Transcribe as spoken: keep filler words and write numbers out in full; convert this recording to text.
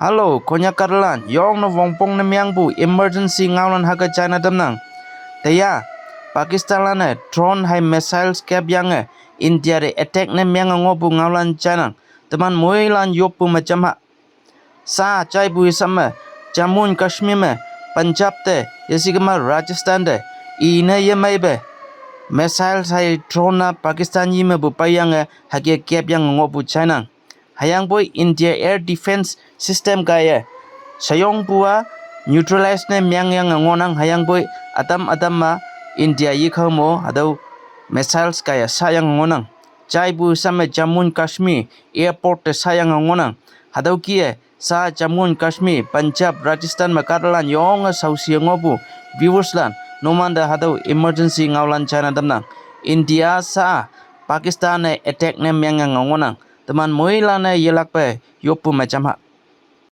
Hello, Konyak kahtalan, yonge wongpongne meangpu emergency ngaolan hüke jaine tamnang. Teya, Pakistan lan-e drone hei missiles kepyange India te attack ne meange ngohpu ngaolan jainang. Teman moilan yoppu me jam ha. Sa jaipu isap me, Jammu and Kashmir me, Punjab te, yesike ma Rajasthan te, ine yemeipe missiles hei drone-a Pakistan yi mepu peiyange hüke kepyange ngohpu jainang. Hüyangpoi India air defense system kaiye sheyongpu-a neutralize ne meangyange ngohnang. Hüyangpoi ütam ütam ma India yikhao mo hatüo missiles kaiye shayange ngohnang. Jaipu isap me Jammu and Kashmir airport te shayange ngohnang. Hatüo kih-e sa Jammu and Kashmir, Punjab, Rajasthan me kahtalan yonge shaoshi ngohpu viewers lan, numante hatüo emergency ngaolan jaine tamnang. India sa Pakistan-e attack ne meangyange ngohnang. Teman moilan-e yelakpe yoppu me jam ha.